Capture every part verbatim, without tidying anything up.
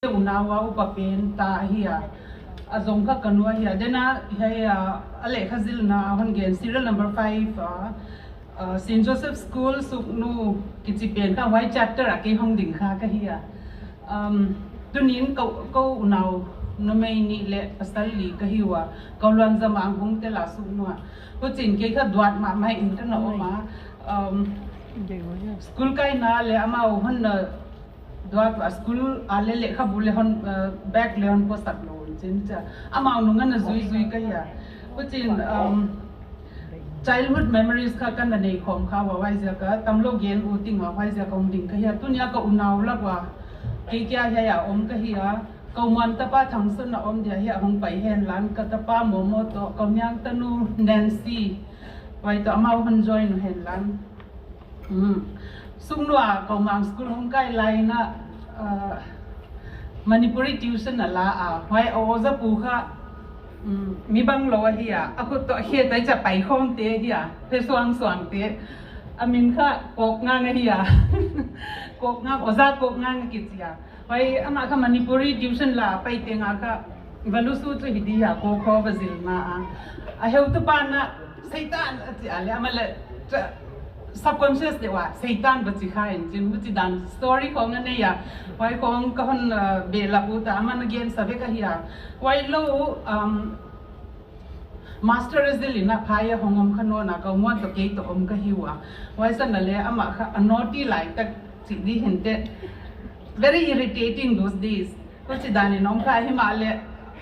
unau a upa pen ta ahi a, a zong kha ka nu ahi a. Dena hei a, a lehkha zilna hon gen serial number five a, uh, Saint Joseph School Suknu kici pen kha huai chapter a kei hong ding kha ka hi a. Um, tunin ko, ko unau numei nih le pasal li ka hi ua, ko luan zama hong tel a Suknu a. Hucin kei kha duat mahmah in ka na om a. Um, school kaina le amau hon na duat a, school a le lehkhabu le hon, uh, bag le hon puasak lo cin cia. Amau nung a na zuizui ka hi a. Hucin, um, childhood memories kha kan na nei khawm kha ua, huai ziak a tam lo gen u ting ua, huai ziak a om ding ka hi a. Tunia ka unau lak ua kei kia hiai a om ka hi a. Ko muan tapa Thangsun a om dia hi a, hong pai hen lan, ka tapa Momo tawh, ko niang tanu Nancy, huai tawh amau hon join uh hen lan. Mm. Suknu a ko mang school hong kai lai na, uh, Manipuri tuition a la a, huai a oza pu kha, mm, mi bang lo ahi a, a khut tawh khe tai ca pai khawm te hi a, phe suang suang te, a min kha Kok Ngang ahi a. Kok Ngang, oza Kok Ngang a kici a. Huai amah kha Manipuri tuition la pai teng a kha valusu cu hi di a, ko kho va zil ma a. A heutu pa na Satan a ci a le, amah le subconscious deuh a Satan va ci kha in cin, huci dan story khong a nei a. Huai khong ka hon, uh, behlap uh ta, amah na gen sa vek ahi a. Huai lo, um, master a zil in a phai a hong om kha nawn a, ka muan tawh kei tawh om ka hi ua. Huai san a le amah kha a naughty lai tak ci di hin te. Very irritating those days. Huci dan in om kha hi mah le,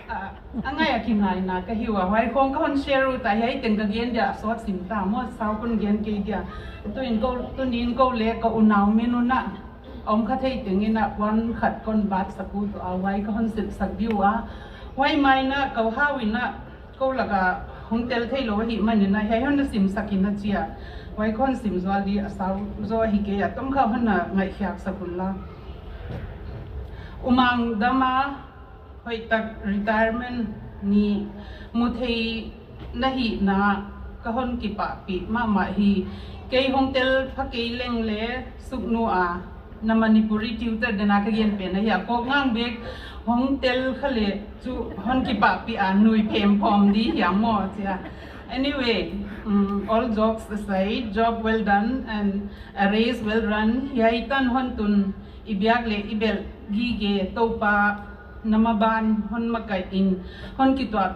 ah, a ngai a kingaina ka hi ua. Huai khong ka hon share uh ta, hiai teng ka gen dia a sawt sim ta maw, sau kun gen kei dia. Tuin ko, tunin ko le ka unau min un a om kha thei teng in a puan khat kon bat sak uh tu a, huai ka hon silh sak di ua. Huai mai na ko hau in a ko lak a hong tel thei lo ahih manin a hiai hon na simsak in a cia. Huai ka hon sim zual di a sau zaw ahi kei a, tom kha hon na ngaihkhiak sak un la. U Mang Dama hoihtak retirement ni mu thei na hihna ka hon kipahpih mahmah hi. Kei hong tel pha kei leng le Suknu a na Manipuri tutor dena ka gen pen ahi a, Kok Ngang bek hong tel kha le cu hon kipahpih a, nui phem phawm di hiam maw cia. Anyway, mm, all jokes aside, job well done and a race well run. Hiai tan hon tun i biak le i belh gige Topa na maban hon makaih in hon kituak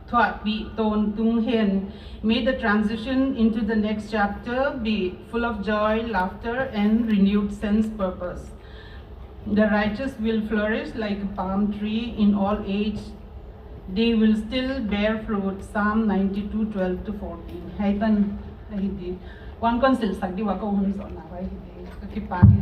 thuahpih tawntung hen. May the transition into the next chapter be full of joy, laughter, and renewed sense purpose. The righteous will flourish like a palm tree in all age. They will still bear fruit. Psalm ninety-two, twelve to fourteen. Hiai tan ahi di. Huan kon silh sak di ua, ko hun zawhna huai hi di. Ka kipak hi.